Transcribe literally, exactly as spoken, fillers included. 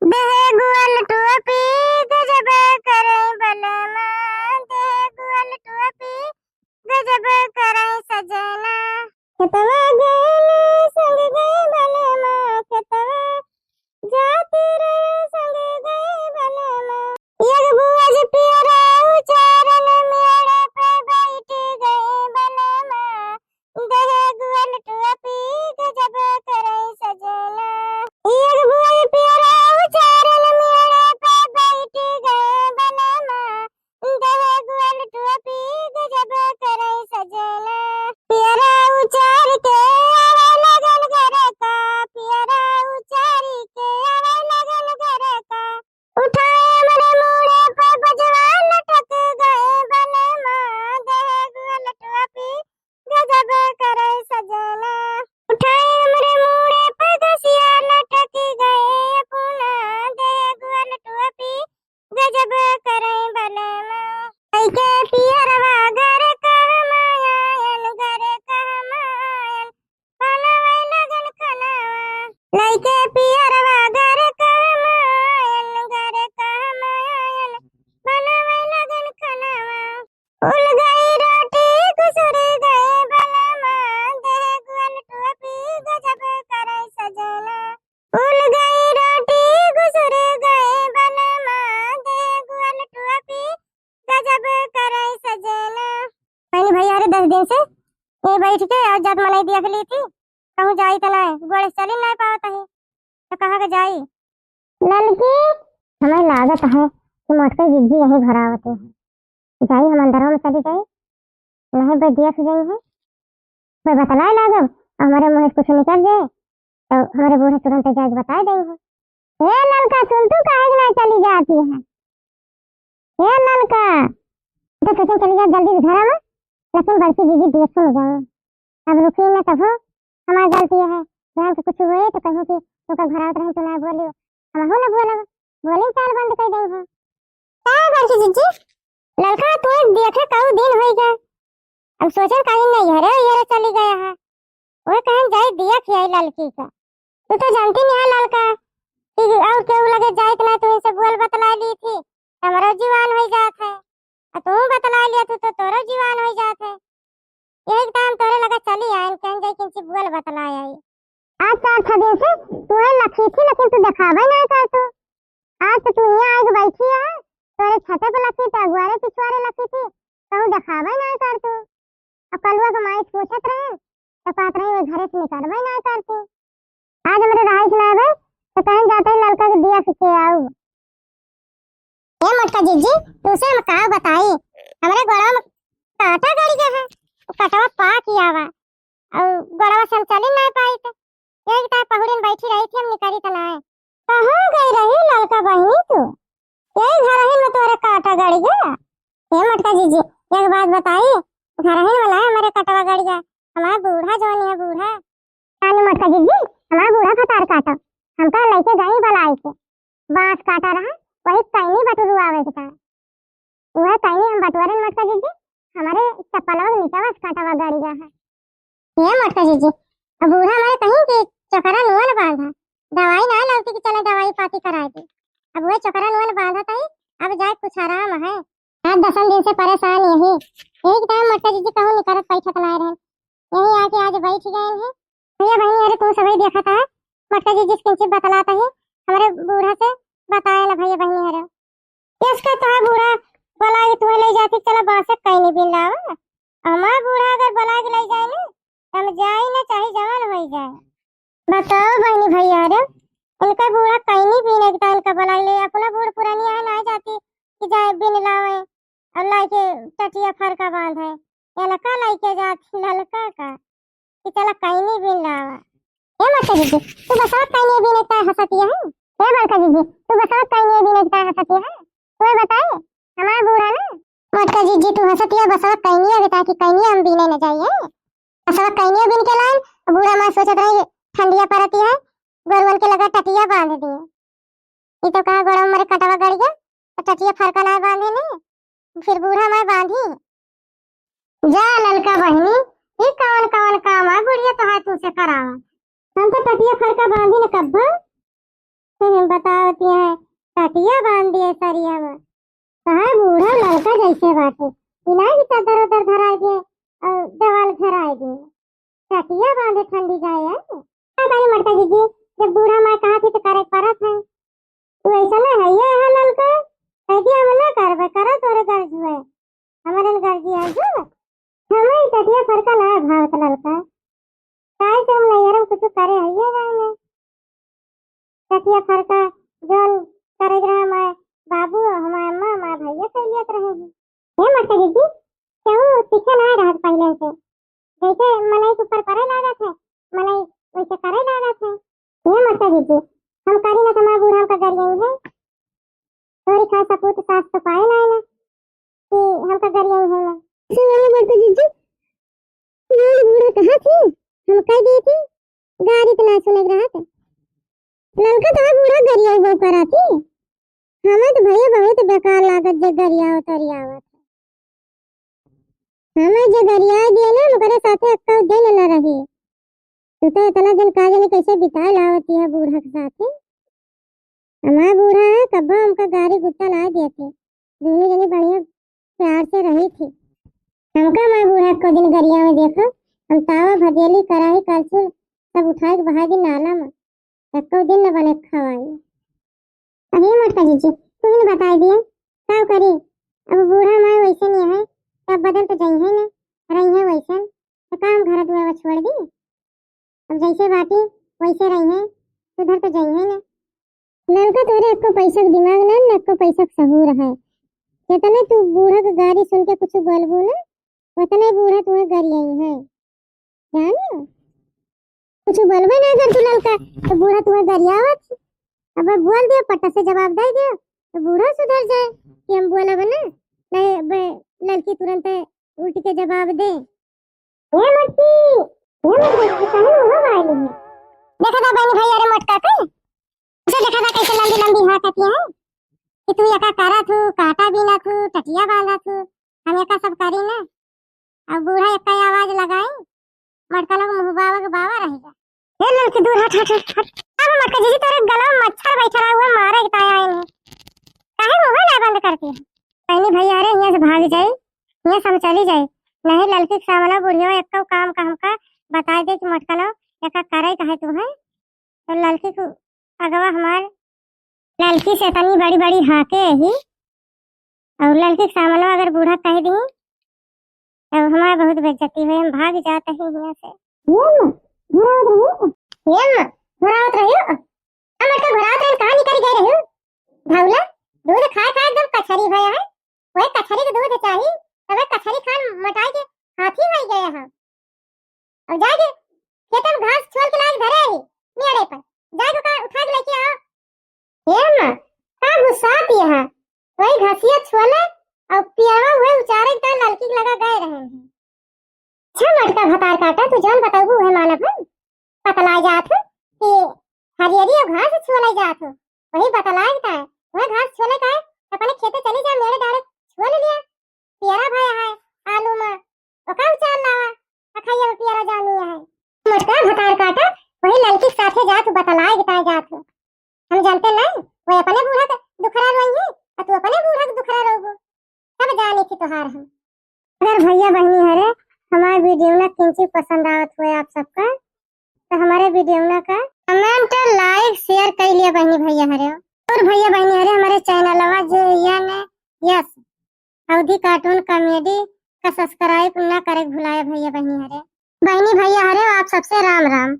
देहे गुअल टोपी गजब करे बलमा, देहे गुअल टोपी गजब करे सजना। खेतवा गइल संग गए बलमा, खेतवा जात रहे संग गए बलमा। एक बुअज पियरा उचारन मेड़ पे बैठ गए बलमा, देहे गुअल टोपी गजब करे सजना। एक बुअज पियरा उचारन मेड़ पे बैठ गए बलमा, देहे गुअल टोपी गजब करे सजना। पियरा उचार के आवे लगन घर का, पियरा उचार के आवे लगन घर का। उठाए हमरे मूड़े पे बजवा लटक गए बलमा, देहे गुअल टोपी गजब करे सजना। उठाए हमरे मूड़े पे घसिया लटक गए अपना, देहे गुअल टोपी गजब करे बलमा। लइके पियरवा घर कहमायन, घर कहमायन, बनवै लगन खनवा। लइके पियरवा घर कहमायन, घर कहमायन, बनवै लगन खनवा। उल गई रोटी घुसुर गए बलमा, देहे गुअल टोपी गजब करे सजना। उल गई रोटी घुसुर गए बलमा, देहे गुअल टोपी गजब करे सजना। बहनी भैया रे, दस दिन से ये बैठ के आज जात मनई देख ली थी, कहूँ जाई त नाय, गोड़े से चली नाय पावत ही, तो कहाँ के जाई? ललकी, हमें लागत है कि मोटका जिज्जी यहीं घर आवत है। जाई हम अंदरवा में चली जाई, नहीं बे देख गई है, बे बतलाए लागब, हमरे मुँह से कुछ निकल जाए, तो हमरे बूढ़ा तुरंत जाके बताए देई है। हे ललका, सुन तू काहे के ना चली जाती है? हे ललका, तो सोचे चली जा जल्दी से घर में, लेकिन बड़की दीदी देखे न जाए। अब रुकी न तब हमार गलती है, बहन के कुछ हुए तो कहीं कि तू का घर आवत रहे, तू ना बोली, हम हो ना बोलब, बोली चाल बंद कर देई है। का बड़की जीजी, ललका तू देखे कऊ दिन होई गए, अब सोचन कहीं नहीं है रे, ये रे चली गया है। ओए कहन जाई देख आई ललकी का। तू तो जानती नहीं है ललका कि और केहू लगे जाइत ना, तू इनसे बोल बतला ली थी, हमरो जीवान होई जात है। आ तू बतला लिया तू तो तोरो जीवान होई जात है। यही काम तोरे लगे चली आयन, कहन जाई किनसे बोल बतला आई। आज चार छह दिन से तू है लखी थी, लेकिन तू देखावे नहीं कर तू। आज तो तू यहाँ आके बैठी है, तोरे छते पे लखी थी, अगुआरे पिछुआरे लखी थी, कहूँ देखावे नहीं कर तू। अब कलुआ के माई से पूछत रहे, तो कहत रही, "वो घरे से निकलबे ना करती।" आज हमरे रहाइश ना आवे, तो कहन जाते ही ललका के दिया के आऊ। ए मोटका जीजी, तुसे हम का बताई, हमरे गोड़वा में कांटा गड़ गया है, वो कटवा पाक आवा, और गोड़वा से हम चली ना पाई, तो यही तार पहुड़िन बैठी रही थी, हम निकली तो ना। कहाँ गई रही ललका बहिनी तू? यही घर ही में तोरे कांटा गड़ गया। ए मोटका जीजी, एक बात बताई, घर ही में ना हमारे कटवा गड़ गया, हमारा बूढ़ा जौन है बूढ़ा। कानी मोटका जीजी, हमारा बूढ़ा भतार काटो, हमका लइके गई बलाई के, बांस काटा रहा, वही कैनी बटुरु आवे के था, वह कैनी हम बटुरन मोटका जीजी, हमारे चप्पलवा के नीचे बस कांटा गड़ गया है। हे मोटका जीजी, अब बूढ़ा हमारे कहीं कि चोकरा नुअल बांधा, दवाई ना लौटी कि चले दवाई पाती कराए दे। अब वह चोकरा नुअल बांधा तही, अब जाए कुछ आराम है। आज दसन दिन से परेशान यही, यही के टाइम मोटका जीजी कहूँ निकरत बैठत ना रहे, यही आके आज बैठ गए हैं। भैया बहनी, अरे तू सभी देखा था, मोटका जीजी किंचित बतलाता है, हमारे बूढ़ा से बताए ना भैया बहनी, अरे इसका तोहार बूढ़ा बोला के तुम्हें ले जाती, चला बांसे कैनी बीन लावा। हमार बूढ़ा अगर बोला के ले जाए ना, तो हम जाई ना, चाहे जवान हो जाए। बताओ बहनी भैया रे, इनका बूढ़ा कैनी बीने के तो इनका बोला ले, अपना बूढ़ पुरानी आए ना जाती कि जाए बीन लावे और लाके टटिया फरका बांधे। ये लका लाइके जाती ललका का। कि चला कैनी बीन लावा। ए मोटका जीजी, तू बसवा कैनी बीने का हंसतिया है? ए बड़का जीजी, तू बसवा कैनी बीने का हंसतिया है? तू बताए, हमारा बूढ़ा ना। मोटका जीजी, तू हंसतिया बसवा कैनी अबे ताकि कैनी हम बीने न जाइए। बसवा कैनी बीन के लाइन, बूढ़ा माँ सोचत रही ठंडिया परती है, गोरुअन के लगा टटिया बांध दिए। ई तो कहा गोड़वा में मोरे कटवा गड़ गया, तो टटिया फरका ना बांधे ने, फिर बूढ़ा माय बांधी। जा ललका बहिनी, ई कवन कवन काम आ बुढ़िया तोहार तू से करावा। हम तो टटिया फरका बांधी न कब्बो। बतावत है, टटिया बांध दिए सरिया में। कहा बूढ़ा ललका जैसे बाटे, इनार की चद्दर उद्दर धराई दिए और देवाल घेराई दिए। टटिया बांधे ठंडी जाए है। का करी मोटका जीजी, जब बूढ़ा माय कहा थी तो करे के परत है। तू ऐसा ना है, ये है ललका, कह दिया हम ना करबे, करा तोरे गर्ज हुए। हमारे न गर्जी है जो। हमें टटिया फरका ना भावत ललका। काहे से हम नैहर में कुछ करे हइये ना। टटिया फरका जौन करे रहा हमारे बाबू, हमारे अम्मा, हमारे भैया कर लियत रहे हैं। हे मोटका जीजी, केहू सीखे ना रहत पहले से। जैसे मनई के ऊपर परे लागत है, मनई वैसे करे लागत है। हे मोटका जीजी, हम करी ना तो हमारे बूढ़ा हमका गरियाई है। तोरी खाए सपूत सास तो पाए ना ना कि हमका गरियाई है ना। सुनो मोटका जीजी, बूढ़ा कहा थी, हम कह दिए थी, गारी तो ना सुने के रहत। ललका तो बूढ़ा गरियाई वो करा थी। हमें तो भैया बहुत बेकार लागत जे गरियावत गरियावत। हमें जे गरियाई दिए ना, ओकरे साथे अक्का दिन न रही। तू तो इतना दिन का जाने कैसे बिताए लावती है बूढ़ा के साथे। हमार बूढ़ा है, कब्बो हमका गारी गुस्सा ना देते। दोनों जने बढ़िया प्यार से रही थी। हमका हमार बूढ़ा को दिन गरिया में देखो, हम तावा, भदेली, कराही, करछुल सब उठाए के बहा दी नाला में। एको दिन न बने खवाई। अरे मोटका जीजी, तू ही न बताई दिया, का करी? अब बूढ़ा माय वैसे नहीं है, अब बदल तो जाई है ना, रही है वैसे, तो काम घर दुआर छोड़ दी। अब जैसे बाटी वैसे रही है, सुधर तो जाई है ना। ललका तोरे एको पैसा के दिमाग ना, न एको पैसा के सहूर है। जितने तू बूढ़ा के गारी सुन के कुछ बोलबू ना, उतने बूढ़ा तुम्हें गरियाई है, जानो? कुछ बोलबे ना अगर तू ललका, तो बूढ़ा तुम्हें गरियावत। अब बोल दियो, पट्टा से जवाब दे दियो, तो बूढ़ा सुधर जाए कि हम बोलब ना, नहीं बे, ललकी तुरंत उठ के जवाब दे। ए मोटकी, ए मोटकी, कहीं मुँह बाय नहीं। देखा था बहनी भाई, अरे मोटका के, उसे देखा था कैसे लंबी लंबी हाँकती है कि तू एका करा थू, काटा बीना थू, टटिया बांधा थू, हम एका सब करी ना। अब बूढ़ा एका आवाज लगाई, मोटका लोग मुँह बावा के बावा रह जा। ए ललकी दूर हट, हट, हट, हट। अब मोटका जीजी तोरे गला में मच्छर बैठा रहा हुआ, मारे के ताया आए नहीं। काहे मुँह ना बंद करती है? बहनी भैया, अरे हियाँ से भाग जाई, हियाँ से हम चली जाई। नहीं ललकी के सामने बुढ़िया एक्को काम का हमका बताए दे कि मोटका लोग एका करे कहे तू है। तो ललकी को अगवा हमार ललकी से तनी बड़ी बड़ी हाँके ही, और ललकी के सामने अगर बूढ़ा कह दी, तब हमार बहुत बेइज्जती हुई, हम भाग जाते हैं हियाँ से। ये माँ, घुरावत रहियो। ये माँ, घुरावत रहियो। हम अटका घुरावत रहियो, कहाँ निकल गए रहियो? भौला, दूध खाए खाए एकदम कचहरी भया है। वही कचहरी के दूध चाही, तबे कचहरी खान मोटाई के हाथी होई गए हैं। अब जाके खेतन घास छोल के लाके धरे ही मेड़े पर, जाके ओका उठा के लेके आओ। हे माँ, का गुस्सात यहाँ? वही घासिया छोले और पियरवा हुए उचारे के ललकी के लगा गए रहे हैं। अच्छा मोटका भतार काटा, तू जौन बतौबू उहे मानब हम। पतलाए जात हो कि हरियरी और घास छोले जात हो, वही बतलाए का है, वह घास छोले का है, अपने खेते चली जा, मेरे डारे छोल लिया, पियरा भया है आलू में, ओका उचार लावा, अखैया में पियरा जानी है। मोटका भतार काटा, वही ललकी के साथे जात हो, बतलाए के ताए जात हो। हम जानते नहीं, वो अपने बूढ़ा के दुखरा रोई है, और तू अपने बूढ़ा के दुखरा रोबो। सब जानी थी तोहार हम। अगर भैया बहनी हरे हमारे वीडियो ना किंची पसंद आवत हुए आप सबका, तो हमारे वीडियो ना का comment, like, share कर लिया बहनी भैया हरे। और भैया बहनी हरे हमारे चैनलवा जे एन एस अवधी cartoon comedy का subscribe ना करे के भुलाए भैया बहनी हरे। बहनी भैया हरे आप सबसे राम राम।